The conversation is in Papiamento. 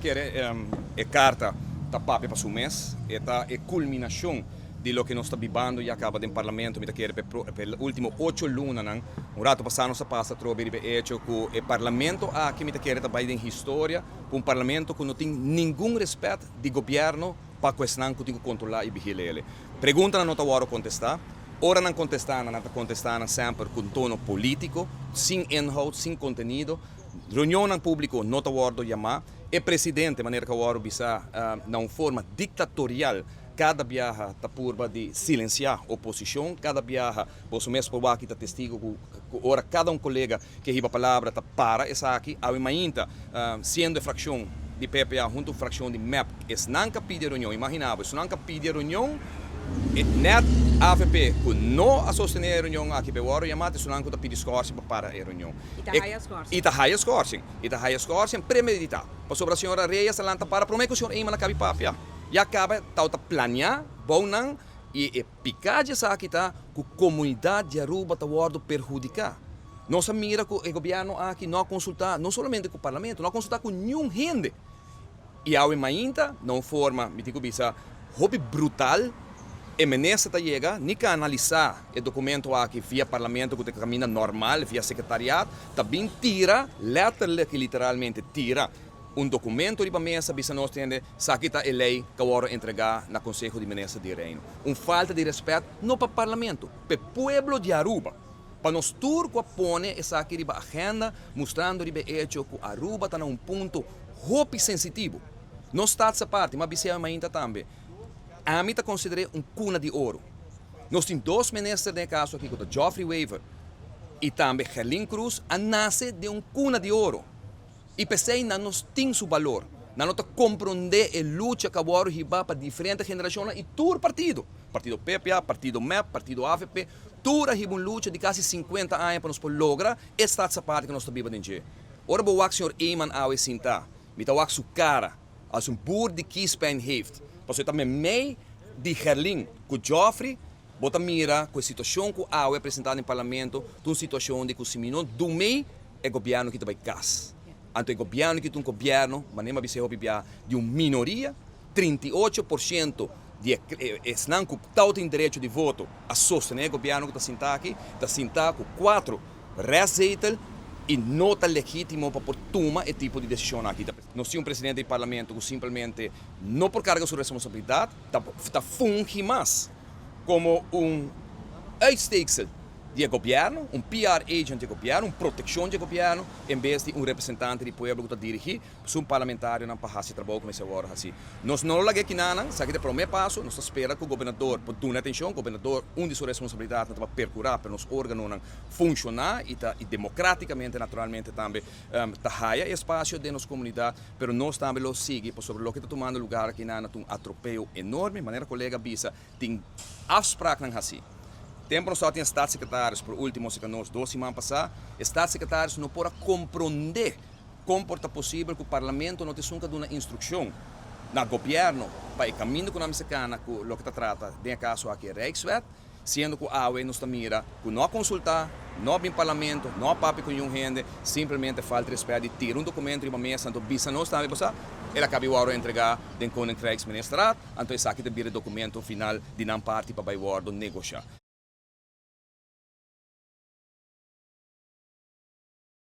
kere e carta ta papia pa su mes, e ta e culminacion di loke nos ta bibando ya caba den Parlamento, mi ta kere pa e ultimo 8 lunanan. Un rato pasa nos a pasa trobe riba e hecho cu e Parlamento aki, mi ta kere, ta bay den historia, un Parlamento cu no tin ningun respet di gobierno pa cu esnan cu tin cu controla y vigila. Preguntanan no ta wordo contesta, ora nan contesta, nan ta contesta semper cu tono politico, sin inhoud, sin contenido. Reunion publico no ta wordo yama. E presidente, manera cu a bisa, na un forma dictatorial, cada biaha ta purba di silencia oposicion, cada biaha, bo mes por aki ta testigo cu ora cada un colega cu hiba palabra ta para esaki. Awe mainta, siendo fraccion di PPA hunto cu fraccion di MEP, esnan cu a pidi reunion, imagina bo, esnan cu a pidi reunion, net AVP, cu no a sostene e reunion aki, pero yama, esnan cu ta pidi schorsing pa para e reunion. Y ta haya schorsing. Y ta haya schorsing. Y ta haya schorsing premedita. Pasobra señora Reyes a lanta para prome cu señor Eman a caba di papia. Ya caba ta planea, bon nan, y e pica di esaki ta cu comunidad di Aruba ta wordo perhudica. Nos a mira cu e gobierno aki no a consulta no solamente cu Parlamento, no a consulta cu ningun hende. Y awe mainta, na un forma, mi tin cu bisa, hopi brutal, e minister ta yega, ni cu analisa e documento aki via Parlamento, cu ta caminda normal, via secretariat, ta bin tira, letterlijk y literalmente tira, un documento riba mesa, bisa nos tende, esaki ta e ley cu a wordo entrega na Conseho di Minister di Reino. Un falta di respet, no pa Parlamento, pa pueblo di Aruba. Pa nos tur cu a pone esaki riba agenda, mustrando riba hecho cu Aruba ta na un punto hopi sensitivo. Nos Staats Aparte, m'a bisa mainta tambe, ami ta considera un cuna di oro. Nos tin dos minister den caso aki, cu Geoffrey Wever y tambe Gerlin Cruz, a nace den un cuna di oro. Y p'esey nan no tin su balor. Nan no ta compronde e lucha cu a hiba pa diferente generacion y tur partido. Partido PPA, partido MEP, partido AVP, tur a hiba un lucha di casi 50 aña pa nos por logra e Staats Aparte cu nos ta biba den. Ora bo wak señor Eman awe sinta, mi ta wak su cara, als un boer die kiespijn heeft. Paso tambe mei di Gerlin cu Geoffrey, bo ta mira cu e situacion cu awe presenta den Parlamento, un situacion di cu si mi no duna mei, e gobierno aki ta bay cas. Anto e gobierno aki ta un gobierno, manera m'a bisa hopi bia, di un minoria, 38% di esnan cu tin derecho di voto a sostene e gobierno cu ta sinta aki, ta sinta cu cuatro restzetel y no ta legitimo pa por tuma e tipo di decision aki. Nos tin un presidente di Parlamento cu simplemente no por carga su responsabilidad, ta fungi mas como un uitsteeksel di gobierno, un PR agent di gobierno, un proteccion di gobierno, en bes di un representante di pueblo cu ta dirigi su parlamentarionan pa haci trabou cu mester wordo haci. Nos no laga akinan, esaki ta e prome paso, nos ta spera cu e gobernador por duna atencion, gobernador, un di su responsabilidad ta percura pa nos organonan funciona y ta y democraticamente naturalmente tambe ta haya espacio den nos comunidad, pero nos tambe lo sigui sobre loke ta tumando lugar aki na un atropeo enorme, manera colega a bisa, tin afspraaknan haci. Tempo nos tin staatssecretaris, por ultimo, si nos 2 siman pasa, staatssecretaris no por a compronde con por ta posibel cu Parlamento no tin duna instruccion na gobierno pa e caminda cu nan cana cu loke ta trata den caso aki Rijkswet, siendo cu awe nos ta mira cu no a consulta, no den Parlamento, no a papia cu ningun hende, simplemente falta respet di tira un documento riba mesa, anto bisa nos tambe pasa, el a caba di entrega den Koninkrijksministerraad, anto esaki ta bira documento final di nan parti pa bay wordo negocia.